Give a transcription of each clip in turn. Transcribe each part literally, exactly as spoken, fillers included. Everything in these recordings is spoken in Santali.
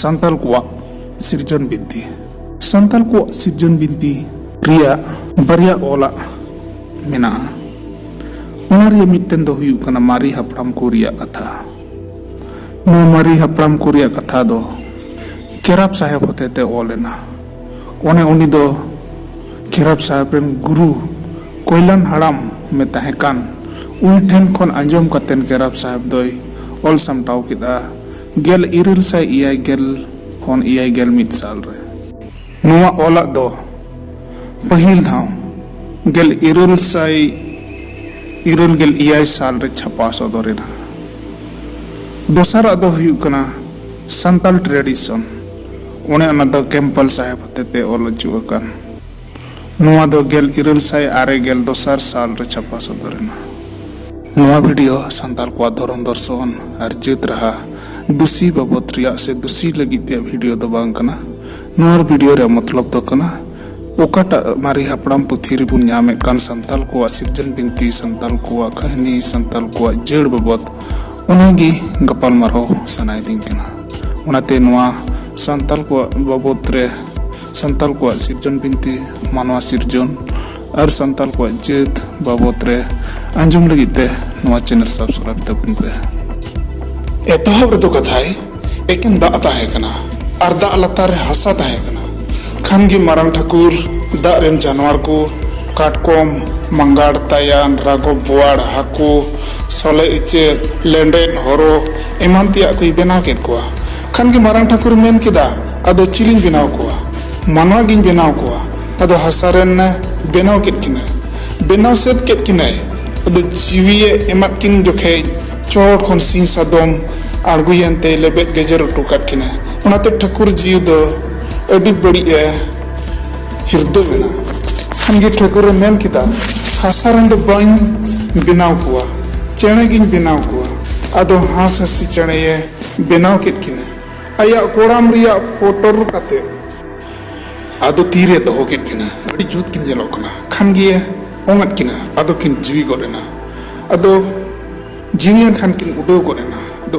ᱥᱟᱱᱛᱟᱞ ᱠᱚᱣᱟᱜ ᱥᱤᱨᱡᱚᱱ ᱵᱤᱱᱛᱤ᱾ ᱥᱟᱱᱛᱟᱞ ᱠᱚᱣᱟᱜ ᱥᱤᱨᱡᱚᱱ ᱵᱤᱱᱛᱤ ᱨᱮᱭᱟᱜ ᱵᱟᱨᱭᱟ ᱚᱞᱟᱜ ᱢᱮᱱᱟᱜᱼᱟ᱾ ᱚᱱᱟ ᱨᱮᱭᱟᱜ ᱢᱤᱫᱴᱮᱱ ᱫᱚ ᱦᱩᱭᱩᱜ ᱠᱟᱱᱟ ᱢᱟᱨᱮ ᱦᱟᱯᱲᱟᱢ ᱠᱚ ᱨᱮᱭᱟᱜ ᱠᱟᱛᱷᱟ᱾ ᱱᱚᱣᱟ ᱢᱟᱨᱮ ᱦᱟᱯᱲᱟᱢ ᱠᱚ ᱨᱮᱭᱟᱜ ᱠᱟᱛᱷᱟ ᱫᱚ ᱠᱮᱨᱟᱯ ᱥᱟᱦᱮᱵ ᱦᱚᱛᱮᱛᱮ ᱚᱞ ᱮᱱᱟ᱾ ᱚᱱᱮ ᱩᱱᱤ ᱫᱚ ᱠᱮᱨᱟᱯ ᱥᱟᱦᱮᱵ ᱨᱮᱱ ᱜᱩᱨᱩ ᱠᱚᱭᱞᱟᱱ ᱦᱟᱲᱟᱢ ᱢᱮ ᱛᱟᱦᱮᱸ ᱠᱟᱱ, ᱩᱱᱤ ᱴᱷᱮᱱ ᱠᱷᱚᱱ ᱟᱸᱡᱚᱢ ᱠᱟᱛᱮᱱ ᱠᱮᱨᱟᱯ ᱥᱟᱦᱮᱵ ᱫᱚᱭ ᱚᱞ ᱥᱟᱢᱴᱟᱣ ᱠᱮᱫᱼᱟ᱾ ᱜᱮᱞ ᱤᱨᱟᱹᱞ ᱥᱟᱭ ᱮᱭᱟᱭ ᱜᱮᱞ ᱠᱷᱚᱱ ᱮᱭᱟᱭ ᱜᱮᱞ ᱢᱤᱫ ᱥᱟᱞ ᱨᱮ᱾ ᱱᱚᱣᱟ ᱚᱞᱟᱜ ᱫᱚ ᱯᱟᱹᱦᱤᱞ ᱫᱷᱟᱣ ᱜᱮᱞ ᱤᱨᱟᱹᱞ ᱥᱟᱭ ᱤᱨᱟᱹᱞ ᱜᱮᱞ ᱮᱭᱟᱭ ᱥᱟᱞ ᱨᱮ ᱪᱷᱟᱯᱟ ᱥᱚᱫᱚᱨ ᱮᱱᱟ᱾ ᱫᱚᱥᱟᱨᱟᱜ ᱫᱚ ᱦᱩᱭᱩᱜ ᱠᱟᱱᱟ ᱥᱟᱱᱛᱟᱞ ᱴᱨᱮᱰᱤᱥᱚᱱ᱾ ᱚᱱᱮ ᱚᱱᱟ ᱫᱚ ᱠᱮᱢᱯᱟᱞ ᱥᱟᱦᱮᱵ ᱦᱚᱛᱮᱛᱮ ᱚᱞ ᱦᱚᱪᱚ ᱟᱠᱟᱱ᱾ ᱱᱚᱣᱟ ᱫᱚ ᱜᱮᱞ ᱤᱨᱟᱹᱞ ᱥᱟᱭ ᱟᱨᱮ ᱜᱮᱞ ᱫᱚᱥᱟᱨ ᱥᱟᱞ ᱨᱮ ᱪᱷᱟᱯᱟ ᱥᱚᱫᱚᱨ ᱮᱱᱟ᱾ ᱱᱚᱣᱟ ᱵᱷᱤᱰᱤᱭᱳ ᱥᱟᱱᱛᱟᱞ ᱠᱚᱣᱟᱜ ᱫᱷᱚᱨᱚᱢ ᱫᱚᱨᱥᱚᱱ ᱟᱨ ᱡᱟᱹᱛ ᱨᱟᱦᱟ ᱫᱩᱥᱤ ᱵᱟᱵᱚᱛ ᱨᱮᱭᱟᱜ ᱥᱮ ᱫᱩᱥᱤ ᱞᱟᱹᱜᱤᱫ ᱛᱮᱭᱟᱜ ᱵᱷᱤᱰᱤᱭᱳ ᱫᱚ ᱵᱟᱝ ᱠᱟᱱᱟ᱾ ᱱᱚᱣᱟ ᱵᱷᱤᱰᱤᱭᱳ ᱨᱮᱭᱟᱜ ᱢᱚᱛᱞᱚᱵ ᱫᱚ ᱠᱟᱱᱟ, ᱚᱠᱟᱴᱟᱜ ᱢᱟᱨᱮ ᱦᱟᱯᱲᱟᱢ ᱯᱩᱛᱷᱤ ᱨᱮᱵᱚᱱ ᱧᱟᱢᱮᱫ ᱠᱟᱱ ᱥᱟᱱᱛᱟᱞ ᱠᱚᱣᱟᱜ ᱥᱤᱨᱡᱚᱱ ᱵᱤᱱᱛᱤ, ᱥᱟᱱᱛᱟᱞ ᱠᱚᱣᱟᱜ ᱠᱟᱹᱦᱱᱤ, ᱥᱟᱱᱛᱟᱞ ᱠᱚᱣᱟᱜ ᱡᱟᱹᱲ ᱵᱟᱵᱚᱛ, ᱚᱱᱟᱜᱮ ᱜᱟᱯᱟᱞ ᱢᱟᱨᱟᱣ ᱥᱟᱱᱟᱭᱮᱫᱤᱧ ᱠᱟᱱᱟ᱾ ᱚᱱᱟᱛᱮ ᱱᱚᱣᱟ ᱥᱟᱱᱛᱟᱞ ᱠᱚᱣᱟᱜ ᱵᱟᱵᱚᱛ ᱨᱮ, ᱥᱟᱱᱛᱟᱞ ᱠᱚᱣᱟᱜ ᱥᱤᱨᱡᱚᱱ ᱵᱤᱱᱛᱤ, ᱢᱟᱱᱣᱟ ᱥᱤᱨᱡᱚᱱ ᱟᱨ ᱥᱟᱱᱛᱟᱞ ᱠᱚᱣᱟᱜ ᱡᱟᱹᱛ ᱵᱟᱵᱚᱛ ᱨᱮ ᱟᱸᱡᱚᱢ ᱞᱟᱹᱜᱤᱫ ᱛᱮ ᱱᱚᱣᱟ ᱪᱮᱱᱮᱞ ᱥᱟᱵᱥᱠᱨᱟᱭᱤᱵ ᱛᱟᱵᱚᱱ ᱯᱮ᱾ ᱮᱛᱚᱦᱚᱵ ᱨᱮᱫᱚ ᱠᱟᱛᱷᱟᱭ ᱮᱠᱮᱱ ᱫᱟᱜ ᱛᱟᱦᱮᱸ ᱠᱟᱱᱟ ᱟᱨ ᱫᱟᱜ ᱞᱟᱛᱟᱨ ᱨᱮ ᱦᱟᱥᱟ ᱛᱟᱦᱮᱸ ᱠᱟᱱᱟ᱾ ᱠᱷᱟᱱ ᱜᱮ ᱢᱟᱨᱟᱝ ᱴᱷᱟᱹᱠᱩᱨ ᱫᱟᱜ ᱨᱮᱱ ᱡᱟᱱᱣᱟᱨ ᱠᱚ, ᱠᱟᱴᱠᱚᱢ, ᱢᱟᱸᱜᱟᱲ, ᱛᱟᱭᱟᱱ, ᱨᱟᱜᱚᱵ, ᱵᱳᱣᱟᱲ, ᱦᱟᱹᱠᱩ, ᱥᱚᱞᱮ, ᱤᱪᱟᱹᱜ, ᱞᱮᱸᱰᱮᱫ, ᱦᱚᱨᱚ ᱮᱢᱟᱱ ᱛᱮᱭᱟᱜ ᱠᱚᱭ ᱵᱮᱱᱟᱣ ᱠᱮᱫ ᱠᱚᱣᱟ᱾ ᱠᱷᱟᱱ ᱜᱮ ᱢᱟᱨᱟᱝ ᱴᱷᱟᱹᱠᱩᱨ ᱢᱮᱱ ᱠᱮᱫᱟ, "ᱟᱫᱚ ᱪᱤᱞᱤᱧ ᱵᱮᱱᱟᱣ ᱠᱚᱣᱟ? ᱢᱟᱱᱣᱟ ᱜᱤᱧ ᱵᱮᱱᱟᱣ ᱠᱚᱣᱟ᱾ ᱟᱫᱚ ᱦᱟᱥᱟ ᱨᱮᱱ ᱵᱮᱱᱟᱣ ᱠᱮᱫ ᱠᱤᱱᱟᱹ, ᱵᱮᱱᱟᱣ ᱥᱟᱹᱛ ᱠᱮᱫ ᱠᱤᱱᱟᱹᱭ᱾ ᱟᱫᱚ ᱡᱤᱣᱤᱭᱮ ᱮᱢᱟᱫ ᱠᱤᱱ ᱡᱚᱠᱷᱮᱡ ᱪᱚᱴ ᱠᱷᱚᱱ ᱥᱤᱧ ᱥᱟᱫᱚᱢ ᱟᱬᱜᱚᱭᱮᱱ ᱛᱮᱭ ᱞᱮᱵᱮᱫ ᱜᱮᱡᱮᱨ ᱦᱚᱴᱚ ᱠᱟᱫ ᱠᱤᱱᱟᱹ᱾ ᱚᱱᱟᱛᱮ ᱴᱷᱟᱹᱠᱩᱨ ᱡᱤᱣᱤ ᱫᱚ ᱟᱹᱰᱤ ᱵᱟᱹᱲᱤᱡ ᱮ ᱦᱤᱨᱫᱟᱹ ᱞᱮᱱᱟ᱾ ᱠᱷᱟᱱ ᱜᱮ ᱴᱷᱟᱹᱠᱩᱨ ᱮ ᱢᱮᱱ ᱠᱮᱫᱟ, 'ᱦᱟᱥᱟ ᱨᱮᱱ ᱫᱚ ᱵᱟᱹᱧ ᱵᱮᱱᱟᱣ ᱠᱚᱣᱟ, ᱪᱮᱬᱮ ᱜᱤᱧ ᱵᱮᱱᱟᱣ ᱠᱚᱣᱟ᱾ ᱟᱫᱚ ᱦᱟᱸᱥ ᱦᱟᱸᱥᱤ ᱪᱮᱬᱮᱭᱮ ᱵᱮᱱᱟᱣ ᱠᱮᱫ ᱠᱤᱱᱟᱹ᱾ ᱟᱭᱟᱜ ᱠᱚᱲᱟᱢ ᱨᱮᱭᱟᱜ ᱯᱚᱴᱚᱨ ᱠᱟᱛᱮ ᱟᱫᱚ ᱛᱤᱨᱮ ᱫᱚᱦᱚ ᱠᱮᱫ ᱠᱤᱱᱟ᱾ ᱟᱹᱰᱤ ᱡᱩᱛ ᱠᱤᱱ ᱧᱮᱞᱚᱜ ᱠᱟᱱᱟ᱾ ᱠᱷᱟᱱ ᱜᱮ ᱚᱝ ᱟᱫ ᱠᱤᱱᱟ᱾ ᱟᱫᱚ ᱠᱤᱱ ᱡᱤᱣᱤ ᱜᱚᱫ ᱮᱱᱟ᱾ ᱟᱫᱚ ᱡᱤᱣᱤᱭᱮᱱ ᱠᱷᱟᱱ ᱠᱤᱱ ᱩᱰᱟᱹᱣ ᱜᱚᱫ ᱮᱱᱟ᱾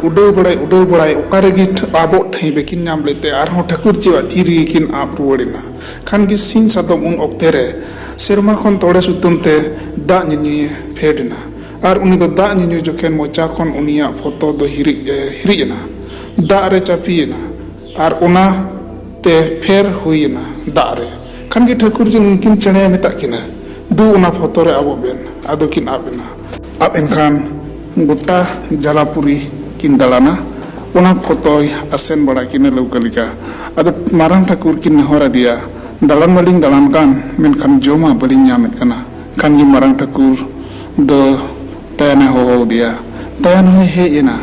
ᱩᱰᱟᱹᱣ ᱵᱟᱲᱟᱭ ᱩᱰᱟᱹᱣ ᱵᱟᱲᱟᱭ ᱚᱠᱟ ᱨᱮᱜᱮ ᱟᱵᱚᱜ ᱴᱷᱟᱹᱭ ᱵᱟᱹᱠᱤᱱ ᱧᱟᱢ ᱞᱮᱫ ᱛᱮ ᱟᱨᱦᱚᱸ ᱴᱷᱟᱹᱠᱩᱨ ᱡᱤᱣᱟᱜ ᱛᱤ ᱨᱮᱜᱮ ᱠᱤᱱ ᱟᱵ ᱨᱩᱣᱟᱹᱲ ᱮᱱᱟ᱾ ᱠᱷᱟᱱ ᱜᱮ ᱥᱤᱧ ᱥᱟᱫᱚᱢ ᱩᱱ ᱚᱠᱛᱮ ᱨᱮ ᱥᱮᱨᱢᱟ ᱠᱷᱚᱱ ᱛᱚᱲᱮ ᱥᱩᱛᱟᱹᱢ ᱛᱮ ᱫᱟᱜ ᱧᱩᱧᱩᱭᱮ ᱯᱷᱮᱰ ᱮᱱᱟ᱾ ᱟᱨ ᱩᱱᱤ ᱫᱚ ᱫᱟᱜ ᱧᱩᱧᱩ ᱡᱚᱠᱷᱮᱱ ᱢᱚᱪᱟ ᱠᱷᱚᱱ ᱩᱱᱤᱭᱟᱜ ᱯᱷᱚᱛᱚ ᱫᱚ ᱦᱤᱨᱤᱡ ᱮ ᱦᱤᱨᱤᱡ ᱮᱱᱟ, ᱫᱟᱜ ᱨᱮ ᱪᱟᱯᱤ ᱮᱱᱟ᱾ ᱟᱨ ᱚᱱᱟ ᱛᱮ ᱯᱷᱮᱨ ᱦᱩᱭ ᱮᱱᱟ ᱫᱟᱜ ᱨᱮ᱾ ᱠᱷᱟᱱ ᱜᱮ ᱴᱷᱟᱹᱠᱩᱨ ᱡᱤ ᱩᱱᱠᱤᱱ ᱪᱮᱬᱮᱭ ᱢᱮᱛᱟᱜ ᱠᱤᱱᱟ, "ᱫᱩ, ᱚᱱᱟ ᱯᱷᱚᱛᱚ ᱨᱮ ᱟᱵᱚᱜ ᱵᱮᱱ᱾" ᱟᱫᱚ ᱠᱤᱱ ᱟᱵ ᱮᱱᱟ᱾ ᱟᱵ ᱮᱱᱠᱷᱟᱱ ᱜᱚᱴᱟ ᱡᱟᱞᱟᱯᱩᱨᱤ ᱠᱤᱱ ᱫᱟᱬᱟᱱᱟ᱾ ᱚᱱᱟ ᱯᱷᱚᱛᱚᱭ ᱟᱥᱮᱱ ᱵᱟᱲᱟ ᱠᱤᱱᱟ ᱞᱟᱹᱣᱠᱟᱹ ᱞᱮᱠᱟ᱾ ᱟᱫᱚ ᱢᱟᱨᱟᱝ ᱴᱷᱟᱹᱠᱩᱨ ᱠᱤᱱ ᱱᱮᱦᱚᱨ ᱟᱫᱮᱭᱟ, "ᱫᱟᱬᱟᱱ ᱢᱟᱞᱤᱧ ᱫᱟᱬᱟᱱ ᱠᱟᱱ, ᱢᱮᱱᱠᱷᱟᱱ ᱡᱚᱢᱟᱜ ᱵᱟᱹᱞᱤᱧ ᱧᱟᱢᱮᱫ ᱠᱟᱱᱟ᱾" ᱠᱷᱟᱱ ᱜᱮ ᱢᱟᱨᱟᱝ ᱴᱷᱟᱹᱠᱩᱨ ᱫᱚ ᱛᱟᱭᱟᱱᱮ ᱦᱚᱦᱚ ᱟᱫᱮᱭᱟ᱾ ᱛᱟᱭᱟᱱ ᱦᱚᱸᱭ ᱦᱮᱡ ᱮᱱᱟ᱾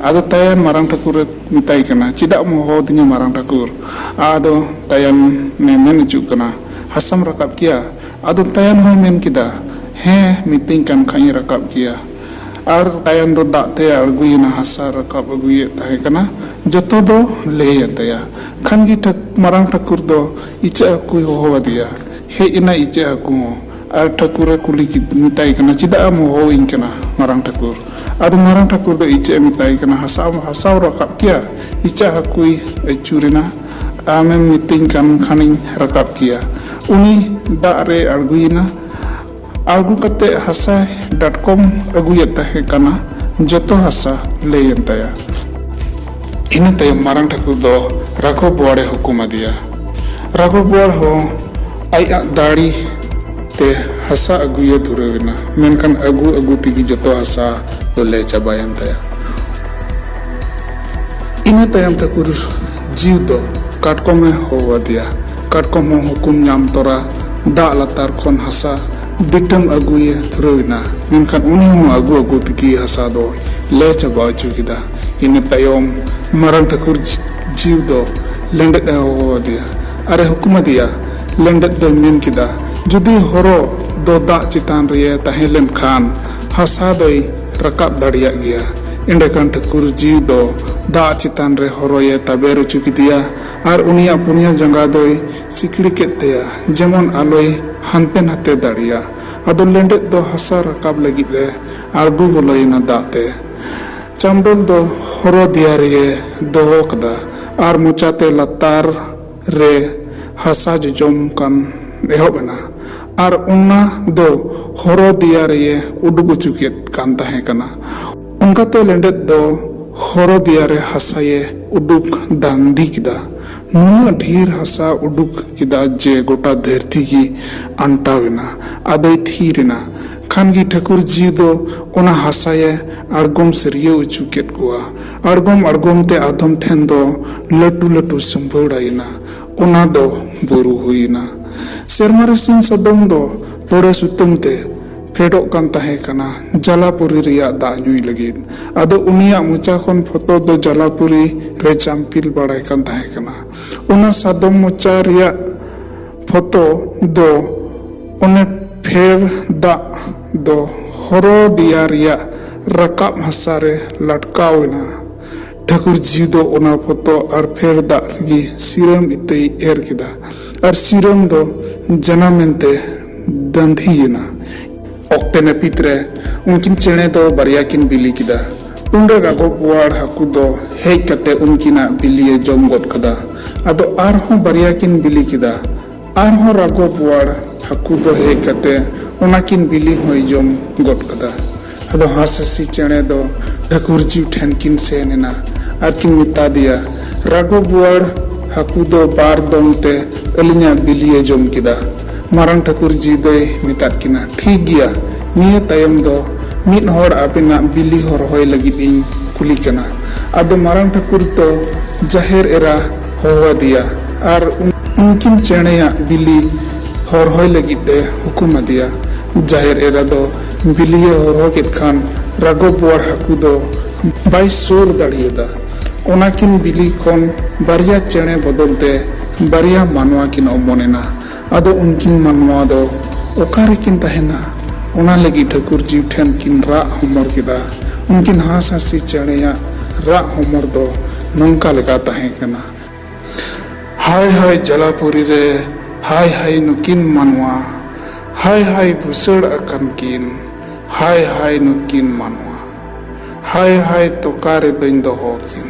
ᱟᱫᱚ ᱛᱟᱭᱟᱱ ᱢᱟᱨᱟᱝ ᱴᱷᱟᱹᱠᱩᱨᱮ ᱢᱮᱛᱟᱭ ᱠᱟᱱᱟ, "ᱪᱮᱫᱟᱜ ᱮᱢ ᱦᱚᱦᱚ ᱟᱹᱫᱤᱧᱟ ᱢᱟᱨᱟᱝ ᱴᱷᱟᱹᱠᱩᱨ?" ᱟᱫᱚ ᱛᱟᱭᱟᱱᱮ ᱢᱮᱱ ᱦᱚᱪᱚᱜ ᱠᱟᱱᱟ, "ᱦᱟᱥᱟᱢ ᱨᱟᱠᱟᱵ ᱠᱮᱭᱟ?" ᱟᱫᱚ ᱛᱟᱭᱟᱱ ᱦᱚᱸᱭ ᱢᱮᱱ ᱠᱮᱫᱟ, "ᱦᱮᱸ, ᱢᱤᱛᱟᱹᱧ ᱠᱟᱱ ᱠᱷᱟᱱ ᱤᱧ ᱨᱟᱠᱟᱵ ᱠᱮᱭᱟ᱾" ᱟᱨ ᱛᱟᱭᱟᱱ ᱫᱚ ᱫᱟᱜ ᱛᱮ ᱟᱬᱜᱚᱭᱮᱱᱟ, ᱦᱟᱥᱟ ᱨᱟᱠᱟᱵ ᱟᱹᱜᱩᱭᱮᱫ ᱛᱟᱦᱮᱸ ᱠᱟᱱᱟ, ᱡᱚᱛᱚ ᱫᱚ ᱞᱟᱹᱭᱮᱱ ᱛᱟᱭᱟ᱾ ᱠᱷᱟᱱ ᱜᱮ ᱴᱷᱟᱹᱠ-, ᱢᱟᱨᱟᱝ ᱴᱷᱟᱹᱠᱩᱨ ᱫᱚ ᱤᱪᱟᱹᱜ ᱦᱟᱹᱠᱩᱭ ᱦᱚᱦᱚ ᱟᱫᱮᱭᱟ᱾ ᱦᱮᱡ ᱮᱱᱟᱭ ᱤᱪᱟᱹᱜ ᱦᱟᱹᱠᱩ ᱦᱚᱸ᱾ ᱟᱨ ᱴᱷᱟᱹᱠᱩᱨᱮ ᱠᱩᱞᱤ ᱠᱮᱫ-, ᱢᱮᱛᱟᱭ ᱠᱟᱱᱟ, "ᱪᱮᱫᱟᱜ ᱮᱢ ᱦᱚᱦᱚᱣᱟᱹᱧ ᱠᱟᱱᱟ ᱢᱟᱨᱟᱝ ᱴᱷᱟᱹᱠᱩᱨ?" ᱟᱫᱚ ᱢᱟᱨᱟᱝ ᱴᱷᱟᱹᱠᱩᱨ ᱫᱚ ᱤᱪᱟᱹᱜ ᱮ ᱢᱮᱛᱟᱭ ᱠᱟᱱᱟ, "ᱦᱟᱥᱟ, ᱦᱟᱥᱟᱢ ᱨᱟᱠᱟᱵ ᱠᱮᱭᱟ?" ᱤᱪᱟᱹᱜ ᱦᱟᱹᱠᱩᱭ ᱟᱹᱪᱩᱨᱮᱱᱟ, "ᱟᱢᱮᱢ ᱢᱤᱛᱟᱹᱧ ᱠᱟᱱ ᱠᱷᱟᱱᱤᱧ ᱨᱟᱠᱟᱵ ᱠᱮᱭᱟ᱾" ᱩᱱᱤ ᱫᱟᱜ ᱨᱮ ᱟᱬᱜᱚᱭᱮᱱᱟ᱾ ᱟᱬᱜᱚ ᱠᱟᱛᱮ ᱦᱟᱥᱟᱭ ᱰᱟᱴᱠᱚᱢ ᱟᱹᱜᱩᱭᱮᱫ ᱛᱟᱦᱮᱸ ᱠᱟᱱᱟ, ᱡᱚᱛᱚ ᱦᱟᱥᱟ ᱞᱟᱹᱭᱮᱱ ᱛᱟᱭᱟ᱾ ᱤᱱᱟᱹ ᱛᱟᱭᱚᱢ ᱢᱟᱨᱟᱝ ᱴᱷᱟᱹᱠᱩᱨ ᱫᱚ ᱨᱟᱜᱷᱚ ᱵᱳᱣᱟᱲᱮ ᱦᱩᱠᱩᱢ ᱟᱫᱮᱭᱟ᱾ ᱨᱟᱜᱷᱚ ᱵᱳᱣᱟᱲ ᱦᱚᱸ ᱟᱡᱟᱜ ᱫᱟᱲᱮ ᱛᱮ ᱦᱟᱥᱟ ᱟᱹᱜᱩᱭᱮ ᱫᱷᱩᱨᱟᱹᱣ ᱮᱱᱟ, ᱢᱮᱱᱠᱷᱟᱱ ᱟᱹᱜᱩ ᱟᱹᱜᱩ ᱛᱮᱜᱮ ᱡᱚᱛᱚ ᱦᱟᱥᱟ ᱫᱚ ᱞᱮ ᱪᱟᱵᱟᱭᱮᱱ ᱛᱟᱭᱟ᱾ ᱤᱱᱟᱹ ᱛᱟᱭᱚᱢ ᱴᱷᱟᱹᱠᱩᱨ ᱡᱤᱣ ᱫᱚ ᱠᱟᱴᱠᱚᱢᱮ ᱦᱚᱦᱚ ᱟᱫᱮᱭᱟ᱾ ᱠᱟᱴᱠᱚᱢ ᱦᱚᱸ ᱦᱩᱠᱩᱢ ᱧᱟᱢ ᱛᱚᱨᱟ ᱫᱟᱜ ᱞᱟᱛᱟᱨ ᱠᱷᱚᱱ ᱦᱟᱥᱟ ᱵᱤᱴᱟᱹᱢ ᱟᱹᱜᱩᱭᱮ ᱫᱷᱩᱨᱟᱹᱣ ᱮᱱᱟ, ᱢᱮᱱᱠᱷᱟᱱ ᱩᱱᱤ ᱦᱚᱸ ᱟᱹᱜᱩ ᱟᱹᱜᱩ ᱛᱮᱜᱮ ᱦᱟᱥᱟ ᱫᱚᱭ ᱞᱮ ᱪᱟᱵᱟ ᱦᱚᱪᱚ ᱠᱮᱫᱟ᱾ ᱤᱱᱟᱹ ᱛᱟᱭᱚᱢ ᱢᱟᱨᱟᱝ ᱴᱷᱟᱹᱠᱩᱨ ᱡᱤᱣ ᱫᱚ ᱞᱮᱸᱰᱮᱫ ᱮ ᱦᱚᱦᱚ ᱟᱫᱮᱭᱟ ᱟᱨ ᱮ ᱦᱩᱠᱩᱢ ᱟᱫᱮᱭᱟ᱾ ᱞᱮᱸᱰᱮᱫ ᱫᱚᱭ ᱢᱮᱱ ᱠᱮᱫᱟ, "ᱡᱩᱫᱤ ᱦᱚᱨᱚ ᱫᱚ ᱫᱟᱜ ᱪᱮᱛᱟᱱ ᱨᱮ ᱛᱟᱦᱮᱸ ᱞᱮᱱᱠᱷᱟᱱ ᱦᱟᱥᱟ ᱫᱚᱭ ᱨᱟᱠᱟᱵ ᱫᱟᱲᱮᱭᱟᱜ ᱜᱮᱭᱟ᱾" ᱮᱸᱰᱮᱠᱷᱟᱱ ᱴᱷᱟᱹᱠᱩᱨ ᱡᱤᱣ ᱫᱚ ᱫᱟᱜ ᱪᱮᱛᱟᱱ ᱨᱮ ᱦᱚᱨᱚᱭᱮ ᱛᱟᱵᱮᱨ ᱦᱚᱪᱚ ᱠᱮᱫᱮᱭᱟ ᱟᱨ ᱩᱱᱤᱭᱟᱜ ᱯᱩᱱᱭᱟ ᱡᱟᱸᱜᱟ ᱫᱚᱭ ᱥᱤᱠᱲᱤ ᱠᱮᱫ ᱛᱟᱭᱟ, ᱡᱮᱢᱚᱱ ᱟᱞᱚᱭ ᱦᱟᱱᱛᱮ ᱱᱟᱛᱮ ᱫᱟᱲᱮᱭᱟᱜ᱾ ᱟᱫᱚ ᱞᱮᱸᱰᱮᱫ ᱫᱚ ᱦᱟᱥᱟ ᱨᱟᱠᱟᱵ ᱞᱟᱹᱜᱤᱫ ᱮ ᱟᱬᱜᱚ ᱵᱚᱞᱚᱭᱮᱱᱟ ᱫᱟᱜ ᱛᱮ᱾ ᱪᱟᱢᱰᱚᱞ ᱫᱚ ᱦᱚᱨᱚ ᱫᱮᱭᱟ ᱨᱮᱭᱮ ᱫᱚᱦᱚ ᱠᱟᱫᱟ ᱟᱨ ᱢᱚᱪᱟᱛᱮ ᱞᱟᱛᱟᱨ ᱨᱮ ᱦᱟᱥᱟ ᱡᱚᱡᱚᱢ ᱠᱟᱱ ᱮᱦᱚᱵ ᱮᱱᱟ᱾ ᱟᱨ ᱚᱱᱟ ᱫᱚ ᱦᱚᱨᱚ ᱫᱮᱭᱟ ᱨᱮᱭᱮ ᱩᱰᱩᱠ ᱚᱪᱚ ᱠᱮᱫ ᱠᱟᱱ ᱛᱟᱦᱮᱸ ᱠᱟᱱᱟ᱾ ᱚᱱᱠᱟᱛᱮ ᱞᱮᱸᱰᱮᱫ ᱫᱚ ᱦᱚᱨᱚ ᱫᱮᱭᱟ ᱨᱮ ᱦᱟᱥᱟᱭᱮ ᱩᱰᱩᱠ ᱫᱟᱱᱰᱤ ᱠᱮᱫᱟ᱾ ᱱᱩᱱᱟᱹᱜ ᱰᱷᱮᱨ ᱦᱟᱥᱟ ᱩᱰᱩᱠ ᱠᱮᱫᱟ ᱡᱮ ᱜᱚᱴᱟ ᱫᱷᱟᱹᱨᱛᱤ ᱜᱮ ᱟᱱᱴᱟᱣ ᱮᱱᱟ᱾ ᱟᱫᱚᱭ ᱛᱷᱤᱨ ᱮᱱᱟ᱾ ᱠᱷᱟᱱ ᱜᱮ ᱴᱷᱟᱹᱠᱩᱨ ᱡᱤᱣᱤ ᱫᱚ ᱚᱱᱟ ᱦᱟᱥᱟᱭᱮ ᱟᱬᱜᱚᱢ ᱥᱟᱹᱨᱭᱟᱹᱣ ᱚᱪᱚ ᱠᱮᱫ ᱠᱚᱣᱟ᱾ ᱟᱬᱜᱚᱢ ᱟᱬᱜᱚᱢ ᱛᱮ ᱟᱫᱚᱢ ᱴᱷᱮᱱ ᱫᱚ ᱞᱟᱹᱴᱩ ᱞᱟᱹᱴᱩ ᱥᱩᱢᱵᱷᱟᱹᱲᱟᱭᱮᱱᱟ᱾ ᱚᱱᱟ ᱫᱚ ᱵᱩᱨᱩ ᱦᱩᱭᱮᱱᱟ᱾ ᱥᱮᱨᱢᱟ ᱨᱮ ᱥᱤᱧ ᱥᱟᱫᱚᱢ ᱫᱚ ᱛᱚᱲᱮ ᱥᱩᱛᱟᱹᱢ ᱛᱮ ᱯᱷᱮᱰᱚᱜ ᱠᱟᱱ ᱛᱟᱦᱮᱸ ᱠᱟᱱᱟ ᱡᱟᱞᱟᱯᱩᱨᱤ ᱨᱮᱭᱟᱜ ᱫᱟᱜ ᱧᱩᱭ ᱞᱟᱹᱜᱤᱫ᱾ ᱟᱫᱚ ᱩᱱᱤᱭᱟᱜ ᱢᱚᱪᱟ ᱠᱷᱚᱱ ᱯᱷᱚᱛᱚ ᱫᱚ ᱡᱟᱞᱟᱯᱩᱨᱤ ᱨᱮ ᱪᱟᱢᱯᱤᱞ ᱵᱟᱲᱟᱭ ᱠᱟᱱ ᱛᱟᱦᱮᱸ ᱠᱟᱱᱟ᱾ ᱚᱱᱟ ᱥᱟᱫᱚᱢ ᱢᱚᱪᱟ ᱨᱮᱭᱟᱜ ᱯᱷᱚᱛᱚ ᱫᱚ ᱚᱱᱮ ᱯᱷᱮᱨ ᱫᱟᱜ ᱫᱚ ᱦᱚᱨᱚ ᱫᱮᱭᱟ ᱨᱮᱭᱟᱜ ᱨᱟᱠᱟᱵ ᱦᱟᱥᱟ ᱨᱮ ᱞᱟᱴᱠᱟᱣ ᱮᱱᱟ᱾ ᱴᱷᱟᱹᱠᱩᱨ ᱡᱤᱣᱤ ᱫᱚ ᱚᱱᱟ ᱯᱷᱚᱛᱚ ᱟᱨ ᱯᱷᱮᱨ ᱫᱟᱜ ᱨᱮᱜᱮ ᱥᱤᱨᱟᱹᱢ ᱤᱛᱟᱹᱭ ᱮᱨ ᱠᱮᱫᱟ ᱟᱨ ᱥᱤᱨᱟᱹᱢ ᱫᱚ ᱡᱟᱱᱟᱢ ᱮᱱᱛᱮ ᱫᱟᱹᱱᱫᱷᱤᱭᱮᱱᱟ᱾ ᱚᱠᱛᱮ ᱱᱟᱹᱯᱤᱛ ᱨᱮ ᱩᱱᱠᱤᱱ ᱪᱮᱬᱮ ᱫᱚ ᱵᱟᱨᱭᱟ ᱠᱤᱱ ᱵᱤᱞᱤ ᱠᱮᱫᱟ᱾ ᱩᱱᱨᱮ ᱨᱟᱜᱚᱵ ᱵᱳᱣᱟᱲ ᱦᱟᱹᱠᱩ ᱫᱚ ᱦᱮᱡ ᱠᱟᱛᱮ ᱩᱱᱠᱤᱱᱟᱜ ᱵᱤᱞᱤᱭᱮ ᱡᱚᱢ ᱜᱚᱫ ᱠᱟᱫᱟ᱾ ᱟᱫᱚ ᱟᱨᱦᱚᱸ ᱵᱟᱨᱭᱟ ᱠᱤᱱ ᱵᱤᱞᱤ ᱠᱮᱫᱟ᱾ ᱟᱨᱦᱚᱸ ᱨᱟᱜᱚᱵ ᱵᱳᱣᱟᱲ ᱦᱟᱹᱠᱩ ᱫᱚ ᱦᱮᱡ ᱠᱟᱛᱮ ᱚᱱᱟ ᱠᱤᱱ ᱵᱤᱞᱤ ᱦᱚᱸᱭ ᱡᱚᱢ ᱜᱚᱫ ᱠᱟᱫᱟ᱾ ᱟᱫᱚ ᱦᱟᱸᱥ ᱦᱟᱸᱥᱤ ᱪᱮᱬᱮ ᱫᱚ ᱴᱷᱟᱹᱠᱩᱨ ᱡᱤᱣᱤ ᱴᱷᱮᱱ ᱠᱤᱱ ᱥᱮᱱ ᱮᱱᱟ ᱟᱨ ᱠᱤᱱ ᱢᱮᱛᱟ ᱫᱮᱭᱟ, ᱨᱟᱜᱚᱵ ᱵᱳᱣᱟᱲ ᱦᱟᱹᱠᱩ ᱫᱚ ᱵᱟᱨ ᱫᱚᱢ ᱛᱮ ᱟᱹᱞᱤᱧᱟᱜ ᱵᱤᱞᱤᱭᱮ ᱡᱚᱢ ᱠᱮᱫᱟ᱾ ᱢᱟᱨᱟᱝ ᱴᱷᱟᱹᱠᱩᱨ ᱡᱤᱣᱤ ᱫᱚᱭ ᱢᱮᱛᱟᱫ ᱠᱤᱱᱟ, ᱴᱷᱤᱠ ᱜᱮᱭᱟ, ᱱᱤᱭᱟᱹ ᱛᱟᱭᱚᱢ ᱫᱚ ᱢᱤᱫ ᱦᱚᱲ ᱟᱵᱮᱱᱟᱜ ᱵᱤᱞᱤ ᱦᱚᱨᱦᱚᱭ ᱞᱟᱹᱜᱤᱫ ᱤᱧ ᱠᱩᱞᱤ ᱠᱟᱱᱟ᱾ ᱟᱫᱚ ᱢᱟᱨᱟᱝ ᱴᱷᱟᱹᱠᱩᱨ ᱫᱚ ᱡᱟᱦᱮᱨ ᱮᱨᱟ ᱦᱚᱦᱚ ᱟᱫᱮᱭᱟ ᱟᱨ ᱩᱱ-, ᱩᱱᱠᱤᱱ ᱪᱮᱬᱮᱭᱟᱜ ᱵᱤᱞᱤ ᱦᱚᱨᱦᱚᱭ ᱞᱟᱹᱜᱤᱫ ᱮ ᱦᱩᱠᱩᱢ ᱟᱫᱮᱭᱟ᱾ ᱡᱟᱦᱮᱨ ᱮᱨᱟ ᱫᱚ ᱵᱤᱞᱤᱭᱮ ᱦᱚᱨᱦᱚ ᱠᱮᱫ ᱠᱷᱟᱱ ᱨᱟᱜᱚᱵ ᱵᱳᱣᱟᱲ ᱦᱟᱹᱠᱩ ᱫᱚ ᱵᱟᱭ ᱥᱩᱨ ᱫᱟᱲᱮᱭᱟᱫᱟ᱾ ᱚᱱᱟᱠᱤᱱ ᱵᱤᱞᱤ ᱠᱷᱚᱱ ᱵᱟᱨᱭᱟ ᱪᱮᱬᱮ ᱵᱚᱫᱚᱞ ᱛᱮ ᱵᱟᱨᱭᱟ ᱢᱟᱱᱣᱟ ᱠᱤᱱ ᱚᱢᱚᱱ ᱮᱱᱟ᱾ ᱟᱫᱚ ᱩᱱᱠᱤᱱ ᱢᱟᱱᱣᱟ ᱫᱚ ᱚᱠᱟ ᱨᱮᱠᱤᱱ ᱛᱟᱦᱮᱱᱟ? ᱚᱱᱟ ᱞᱟᱹᱜᱤᱫ ᱴᱷᱟᱹᱠᱩᱨ ᱡᱤᱣᱤ ᱴᱷᱮᱱ ᱠᱤᱱ ᱨᱟᱜ ᱦᱚᱢᱚᱨ ᱠᱮᱫᱟ᱾ ᱩᱱᱠᱤᱱ ᱦᱟᱸᱥ ᱦᱟᱸᱥᱤ ᱪᱮᱬᱮᱭᱟᱜ ᱨᱟᱜ ᱦᱚᱢᱚᱨ ᱫᱚ ᱱᱚᱝᱠᱟ ᱞᱮᱠᱟ ᱛᱟᱦᱮᱸ ᱠᱟᱱᱟ᱾ ᱦᱟᱭ ᱦᱟᱭ ᱡᱟᱞᱟᱯᱩᱨᱤ ᱨᱮ, ᱦᱟᱭ ᱦᱟᱭ ᱱᱩᱠᱤᱱ ᱢᱟᱱᱣᱟ, ᱦᱟᱭ ᱦᱟᱭ ᱵᱷᱩᱥᱟᱹᱲ ᱟᱠᱟᱱ ᱠᱤᱱ, ᱦᱟᱭ ᱦᱟᱭ ᱱᱩᱠᱤᱱ ᱢᱟᱱᱣᱟ᱾ ᱦᱟᱭ ᱦᱟᱭ ᱛᱚᱠᱟ ᱨᱮᱫᱚᱧ ᱫᱚᱦᱚ ᱠᱤᱱ,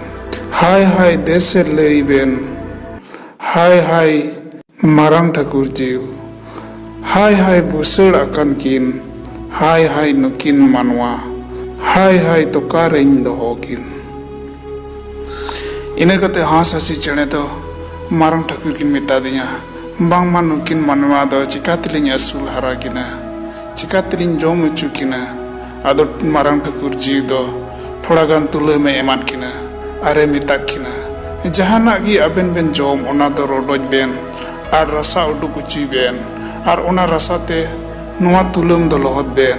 ᱦᱟᱭ ᱦᱟᱭ ᱫᱮᱥᱮ ᱞᱟᱹᱭ ᱵᱮᱱ, ᱦᱟᱭ ᱦᱟᱭ ᱢᱟᱨᱟᱝ ᱴᱷᱟᱹᱠᱩᱨ ᱡᱤᱣ, ᱦᱟᱭ ᱦᱟᱭ ᱵᱩᱥᱟᱹᱲ ᱟᱠᱟᱱ ᱠᱤᱱ, ᱦᱟᱭ ᱦᱟᱭ ᱱᱩᱠᱤᱱ ᱢᱟᱱᱣᱟ, ᱦᱟᱭ ᱦᱟᱭ ᱛᱚᱠᱟ ᱨᱮᱧ ᱫᱚᱦᱚ ᱠᱤᱱ᱾ ᱤᱱᱟᱹ ᱠᱟᱛᱮ ᱦᱟᱸᱥ ᱦᱟᱹᱥᱤ ᱪᱮᱬᱮ ᱫᱚ ᱢᱟᱨᱟᱝ ᱴᱷᱟᱹᱠᱩᱨ ᱠᱤᱱ ᱢᱮᱛᱟ ᱫᱤᱧᱟ, ᱵᱟᱝᱢᱟ ᱱᱩᱠᱤᱱ ᱢᱟᱱᱣᱟ ᱫᱚ ᱪᱤᱠᱟ ᱛᱮᱞᱤᱧ ᱟᱹᱥᱩᱞ ᱦᱟᱨᱟ ᱠᱤᱱᱟ, ᱪᱤᱠᱟ ᱛᱮᱞᱤᱧ ᱡᱚᱢ ᱦᱚᱪᱚ ᱠᱤᱱᱟ? ᱟᱫᱚ ᱢᱟᱨᱟᱝ ᱴᱷᱟᱹᱠᱩᱨ ᱡᱤᱣᱤ ᱫᱚ ᱛᱷᱚᱲᱟ ᱜᱟᱱ ᱛᱩᱞᱟᱹᱢ ᱮ ᱮᱢᱟᱫ ᱠᱤᱱᱟ ᱟᱨ ᱮ ᱢᱮᱛᱟᱫ ᱠᱤᱱᱟ, ᱡᱟᱦᱟᱱᱟᱜ ᱜᱮ ᱟᱵᱮᱱ ᱵᱮᱱ ᱡᱚᱢ, ᱚᱱᱟ ᱫᱚ ᱨᱚᱰᱚᱡ ᱵᱮᱱ ᱟᱨ ᱨᱟᱥᱟ ᱩᱰᱩᱠ ᱦᱚᱪᱚᱭ ᱵᱮᱱ, ᱟᱨ ᱚᱱᱟ ᱨᱟᱥᱟ ᱛᱮ ᱱᱚᱣᱟ ᱛᱩᱞᱟᱹᱢ ᱫᱚ ᱞᱚᱦᱚᱫ ᱵᱮᱱ,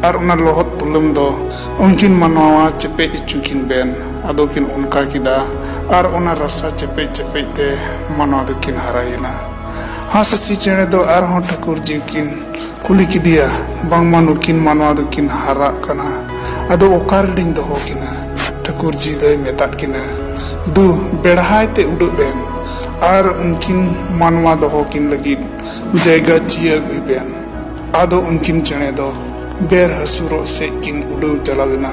ᱟᱨ ᱚᱱᱟ ᱞᱚᱦᱚᱫ ᱛᱩᱞᱟᱹᱢ ᱫᱚ ᱩᱱᱠᱤᱱ ᱢᱟᱱᱣᱟ ᱪᱮᱯᱮᱡ ᱦᱚᱪᱚ ᱠᱤᱱ ᱵᱮᱱ᱾ ᱟᱫᱚ ᱠᱤᱱ ᱚᱱᱠᱟ ᱠᱮᱫᱟ, ᱟᱨ ᱚᱱᱟ ᱨᱟᱥᱟ ᱪᱮᱯᱮᱡ ᱪᱮᱯᱮᱡ ᱛᱮ ᱢᱟᱱᱣᱟ ᱫᱚᱠᱤᱱ ᱦᱟᱨᱟᱭᱮᱱᱟ᱾ ᱦᱟᱸᱥ ᱦᱟᱹᱥᱤ ᱪᱮᱬᱮ ᱫᱚ ᱟᱨᱦᱚᱸ ᱴᱷᱟᱹᱠᱩᱨ ᱡᱤᱣᱤ ᱠᱤᱱ ᱠᱩᱞᱤ ᱠᱮᱫᱮᱭᱟ, ᱵᱟᱝᱢᱟ ᱱᱩᱠᱤᱱ ᱢᱟᱱᱣᱟ ᱫᱚᱠᱤᱱ ᱦᱟᱨᱟᱜ ᱠᱟᱱᱟ, ᱟᱫᱚ ᱚᱠᱟ ᱨᱮᱞᱤᱧ ᱫᱚᱦᱚ ᱠᱤᱱᱟ? ᱴᱷᱟᱹᱠᱩᱨ ᱡᱤᱣᱤ ᱫᱚᱭ ᱢᱮᱛᱟᱫ ᱠᱤᱱᱟ, ᱫᱩ, ᱵᱮᱲᱦᱟᱭ ᱛᱮ ᱩᱰᱟᱹᱜ ᱵᱮᱱ ᱟᱨ ᱩᱱᱠᱤᱱ ᱢᱟᱱᱣᱟ ᱫᱚᱦᱚ ᱠᱤᱱ ᱞᱟᱹᱜᱤᱫ ᱡᱟᱭᱜᱟ ᱪᱤᱭᱟᱹ ᱟᱹᱜᱩᱭ ᱵᱮᱱ᱾ ᱟᱫᱚ ᱩᱱᱠᱤᱱ ᱪᱮᱬᱮ ᱫᱚ ᱵᱮᱨ ᱦᱟᱹᱥᱩᱨᱚᱜ ᱥᱮᱫ ᱠᱤᱱ ᱩᱰᱟᱹᱣ ᱪᱟᱞᱟᱣ ᱮᱱᱟ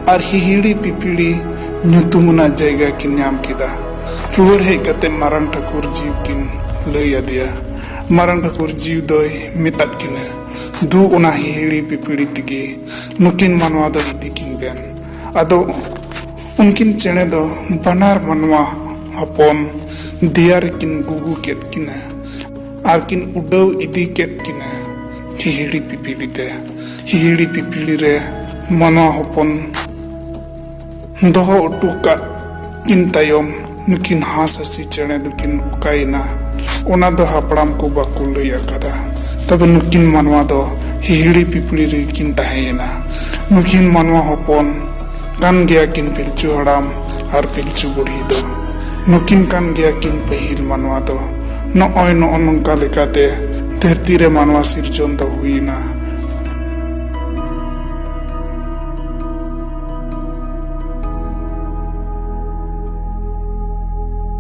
ᱟᱨ ᱦᱤᱦᱤᱲᱤ ᱯᱤᱯᱤᱲᱤ ᱧᱩᱛᱩᱢ ᱟᱱᱟᱜ ᱡᱟᱭᱜᱟ ᱠᱤᱱ ᱧᱟᱢ ᱠᱮᱫᱟ᱾ ᱨᱩᱣᱟᱹᱲ ᱦᱮᱡ ᱠᱟᱛᱮ ᱢᱟᱨᱟᱝ ᱴᱷᱟᱹᱠᱩᱨ ᱡᱤᱣᱤ ᱠᱤᱱ ᱞᱟᱹᱭ ᱟᱫᱮᱭᱟ᱾ ᱢᱟᱨᱟᱝ ᱴᱷᱟᱹᱠᱩᱨ ᱡᱤᱣᱤ ᱫᱚᱭ ᱢᱮᱛᱟᱫ ᱠᱤᱱᱟ, ᱫᱩ, ᱚᱱᱟ ᱦᱤᱦᱤᱲᱤ ᱯᱤᱯᱤᱲᱤ ᱛᱮᱜᱮ ᱱᱩᱠᱤᱱ ᱢᱟᱱᱣᱟ ᱫᱚ ᱤᱫᱤ ᱠᱤᱱ ᱵᱮᱱ᱾ ᱟᱫᱚ ᱩᱱᱠᱤᱱ ᱪᱮᱬᱮ ᱫᱚ ᱵᱟᱱᱟᱨ ᱢᱟᱱᱣᱟ ᱦᱚᱯᱚᱱ ᱫᱮᱭᱟ ᱨᱮᱠᱤᱱ ᱜᱩᱜᱩ ᱠᱮᱫ ᱠᱤᱱᱟ ᱟᱨ ᱠᱤᱱ ᱩᱰᱟᱹᱣ ᱤᱫᱤ ᱠᱮᱫ ᱠᱤᱱᱟ ᱦᱤᱦᱤᱲᱤ ᱯᱤᱯᱤᱲᱤ ᱛᱮ᱾ ᱦᱤᱦᱤᱲᱤ ᱯᱤᱯᱤᱲᱤ ᱨᱮ ᱢᱟᱱᱣᱟ ᱦᱚᱯᱚᱱ ᱫᱚᱦᱚ ᱦᱚᱴᱚ ᱠᱟᱜ ᱠᱤᱱ ᱛᱟᱭᱚᱢ, ᱱᱩᱠᱤᱱ ᱦᱟᱸᱥ ᱦᱟᱹᱥᱤ ᱪᱮᱬᱮ ᱫᱚᱠᱤᱱ ᱚᱠᱟᱭᱮᱱᱟ, ᱚᱱᱟ ᱫᱚ ᱦᱟᱯᱲᱟᱢ ᱠᱚ ᱵᱟᱠᱚ ᱞᱟᱹᱭ ᱟᱠᱟᱫᱟ᱾ ᱛᱚᱵᱮ ᱱᱩᱠᱤᱱ ᱢᱟᱱᱣᱟ ᱫᱚ ᱦᱤᱦᱤᱲᱤ ᱯᱤᱯᱤᱲᱤ ᱨᱮᱠᱤᱱ ᱛᱟᱦᱮᱸᱭᱮᱱᱟ᱾ ᱱᱩᱠᱤᱱ ᱢᱟᱱᱣᱟ ᱦᱚᱯᱚᱱ ᱠᱟᱱ ᱜᱮᱭᱟ ᱠᱤᱱ ᱯᱤᱞᱪᱩ ᱦᱟᱲᱟᱢ ᱟᱨ ᱯᱤᱞᱪᱩ ᱵᱩᱲᱦᱤ ᱫᱚ᱾ ᱱᱩᱠᱤᱱ ᱠᱟᱱ ᱜᱮᱭᱟ ᱠᱤᱱ ᱯᱟᱹᱦᱤᱞ ᱢᱟᱱᱣᱟ ᱫᱚ᱾ ᱱᱚᱜᱼᱚᱭ ᱱᱚᱜᱼᱚ ᱱᱚᱝᱠᱟ ᱞᱮᱠᱟᱛᱮ ᱫᱷᱟᱹᱨᱛᱤ ᱨᱮ ᱢᱟᱱᱣᱟ ᱥᱤᱨᱡᱚᱱ ᱫᱚ ᱦᱩᱭᱮᱱᱟ᱾